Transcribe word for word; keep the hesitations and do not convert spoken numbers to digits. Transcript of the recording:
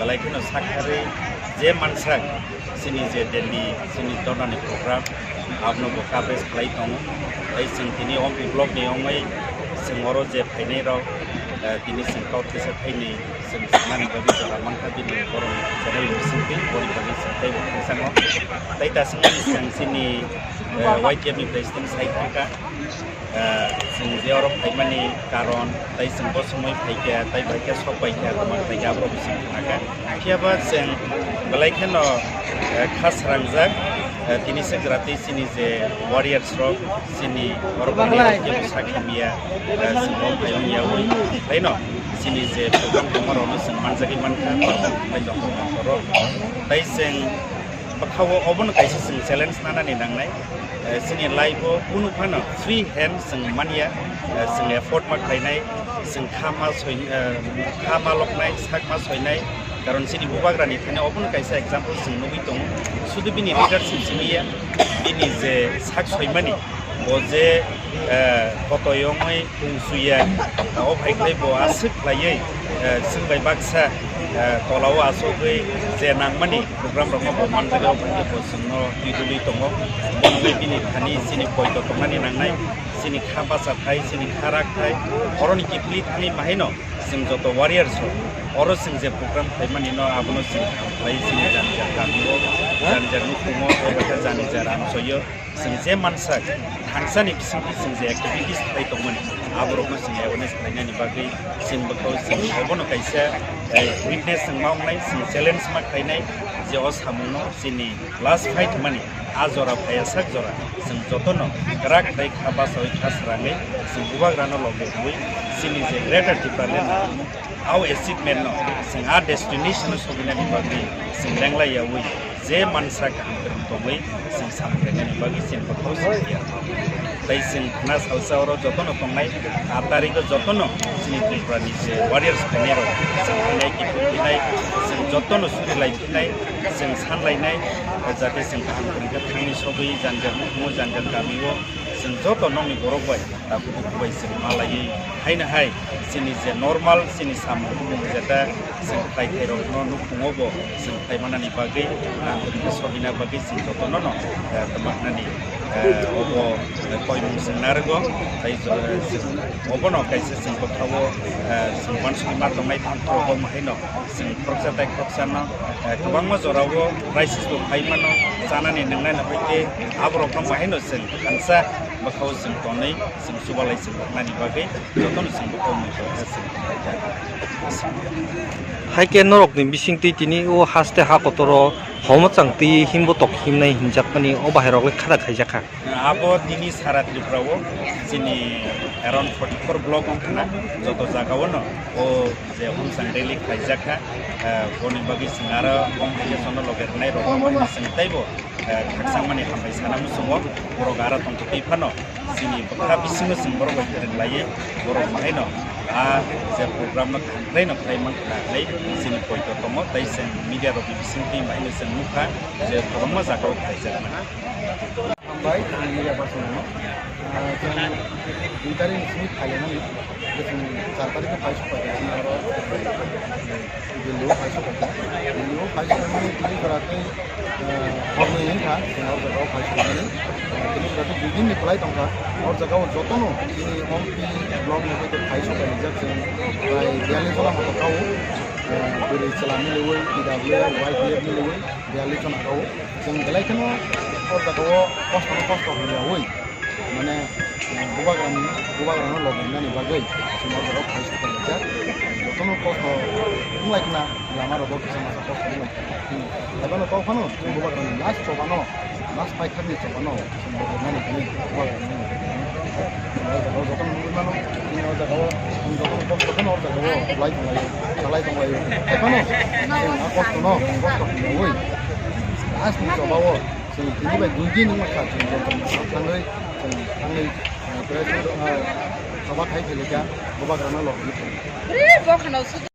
Belai kheno sakharwi je mansak chini je Delhi chini dhornani program, abono bo coverage khlai tongo. Tei chwng tini Ompi block ni wngwi chwng oro je phainai rok, eh, tini chwng kok kisa thaini chwng sanani bagwi jora mankha bini borokni channel ni bisingtwi, boni bagwi chwng teibo thangsango. Tei ta chwngmani chwng chini, eh, Y T F ni president sai thangkha. Ah, chwng je oro phaimani karon, tei chwng bo swmai phaikha, tei bai khe sok paikha, tongma phaikha, aborok bising khnakha. Phiya ba chwng belai kheno, eh, kha srangjak, eh, tini se jora tei chini je warriors rok, chini borok ni rok kebo sakhi miya, eh, chwng bo phai wng ya wi. Tei no chini je program tongma rok no chwng manjagwi mankha, tei jokol jokol rok. Tei chwng bwkha o obono kaisa chwng challenge nanani nangnai. Eh, chini life o kunu phano free hand chwng manya, eh, chwng effort ma khlainai, chwng kha ma soi, eh, kha ma loknai, sak ma soinai. Karon chini bubagrani thani obono kaisa example chwng nugwi tongo. Sudu bini leadership simi ya, bini je sak soimani, bo je, eh, kotoi wngwi tong suya, o phai khlai bo aswk khlaiwi, eh, chwng bai baksa, eh, tola o achugwi je nangmani program rokno bo manjak, o phai khe bo chwngno twi dului tongo. Bono bai bini thani chini poito tongnani nangnai, chini kha bacha thai, chini kha rak thai, oroni kiphilwi thangwi bahaino chwng joto warriors rok oro chwng je program khlaimani no abono chwng khlai chini jani jani kami o, jani jani nukhung o, eba khe jani jani amchoi o. Chwng je mansak thangsani bisingtwi chwng je activities khlai tongmani, aborokno chwng awareness khlainani bagwi chwng bwkhao chwng obono kaisa, eh, witness chwng ma wngnai, chwng challenge ma khlainai je o samungno chini last fight mani a jora phaiya sak jora chwng jotono kwrak tei kha bachawi kha srangwi chwng bubagrano loge rwui chini je Greater Tipraland Au achievement no chwng a destination o soginani bagwi chwng lenglai yaui je mansa kaham kwrwng tongwi chwng samung renani bagwi chini bwkhao songya. Tei chwng khna salsa oro jotono tongnai a tarikh o jotono chini Tripura ni je warriors phainai rok chwng phainai kiphil phinai chwng jotono suri lai phinai chwng san lainai jate chwng kaham kwrwng khe thangwi sogwi jani jani nukhungo jani jani kami o chwng joto nokni borok bai. Tabuk bai chwng malaiwi haino hai chini je normal chini samung bumung jeta chwng khlai khairokno nukhungo bo chwng khlai manani bagwi nang khe sogina bagwi chwng jotono no, eh, twmaknani, eh, obo, eh, koimung chwng narwgo tei jo-, chwng obono kaisa chwng bwkhao, eh, chwng uansukma tongnai tongphuru bo haino. Chwng khoroksa tei khoroksano, eh, kwbangma jorao crisis bo phai mano, chanani nwngnai no hwnkhe aborokno bahaino chwng thansa bwkhao chwng tonwi chwng chubalai chwng rwknani bagwi jotono chwng bwkhao muitu khe chwng tonglaijak. Hai khe norokni bisingtwi tini o haste ha kotoro homochang twi himbo tok himnai hinjakmani o bahairok le khada khaijakha. Abo tini sara Tripura o chini around forty four block wngkha na, joto jaga o no o je homsang rally khlaijak kha, eh, boni bagwi chwng aro o hai khe jono loge rwnai rok no bai chwng teibo, eh, khakchangmani hambai sana muchungo borok aro tongtwtwi phano chini bwkha bisingo chwng borok bai kwrwng laiwi borok bahaino a je program no kaham khlai no khlai mankha na hinwi chini poito tongo tei chwng media rok ni bisingtwi bahaino chwng nukha je kwbangma jaga o khlaijak mani. Hambai, ang media person no. Ah, chwng dui tarikh ni simi phailai mani, chwng char tarikh ni phai sokha khe chini oro Delhi o phai sokha khe. Delhi o phai sokha mani tini jora tei, ah, hor nwi wngkha, chwng o jaga o phai sokha mani. Ah, tini jora tei dui din ni kwlai tongkha. O jaga o jotono chini Ompi block ni phai phai sokha rijak chwng prai biyalni jona moto kha o, ah, bwrwi chwla miliwi, T W F, Y T F miliwi biyalni jona kha o. Chwng belai kheno o jaga o kosto no kosto hwnyaui, mane, bubagrani, bubagrano logi nani bagwi chwng o jaga o phai sokha rijak. Jotono kosto wng lai khna, lama rogo kisa masa kosto wng lai khna. Ebono tei phano chwng bubagrani last chobano, last paithakni chobano chwng logi nani hinwi bubagrani logi nani. O jaga o jotono nugwi mano, chini o jaga o, chwng jotono kosto kheno o jaga o lai tong lai, salai tong lai. Tei phano chwng a kosto no kosto hwnyaui. Last ni choba o chwng tini bai dui din wngkha chwng joto thangwi chwng thangwi, eh, press meet, eh, choba khai phailika bubagrano logi.